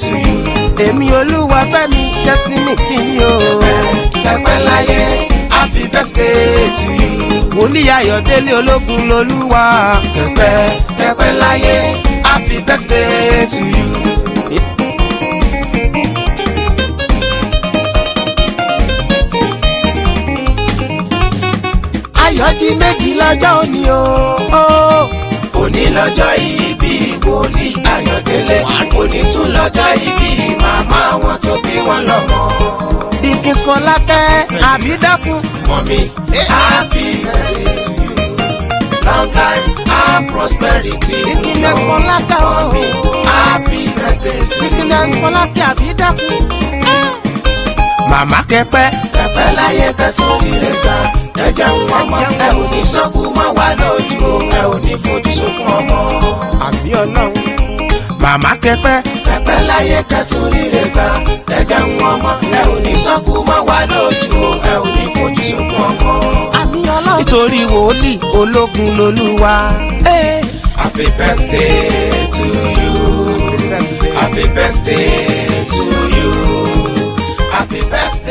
to you. Èmi olúwa fẹ́mi Destiny kí ni o. Kẹ́pẹ́ láyé, happy birthday to you. Wòlíì Ayọ̀délé ológun lolúwa. Kẹ́pẹ́ kẹ́pẹ́ láyé, happy birthday to you. Ayọ̀ di méjì lọ́jọ́ òní o. Òní lọ́jọ́ ìbí wòlíì Ayọ̀délé, òní tún lọ́jọ́ ìbí màmá wọn tó bí wọn lọ́mọ. Dickens Fọlákẹ́ Àbídákun. Mummy, happy birthday to you. Long life and prosperity. Dickens Fọlákẹ́ o. Mummy, happy birthday to you. Dickens Fọlákẹ́ Àbídákun. Màmá kẹpẹ́. Kẹ̀pẹ́ láyé kẹ́tún rírẹ̀ gbà. Ẹ̀jẹ̀ ń wọ́n mọ́, ẹ ò ní sọ́kù mọ́ wa lójú o, ẹ ò ní fojú sunkún ọmọ. Àbí ọlọ́run. Màmá kẹpẹ́. Kẹ̀pẹ́ láyé kẹ́tún rírẹ̀ gbà. Ẹ̀jẹ̀ ń wọ́n mọ́, ẹ ò ní sọ́kù mọ́ wa lójú o, ẹ ò ní fojú sunkún ọmọ. Àmì ọlọ́run. Nítorí wòlíì ológun lolúwa. Happy birthday to you. Happy birthday to you. Happy birthday.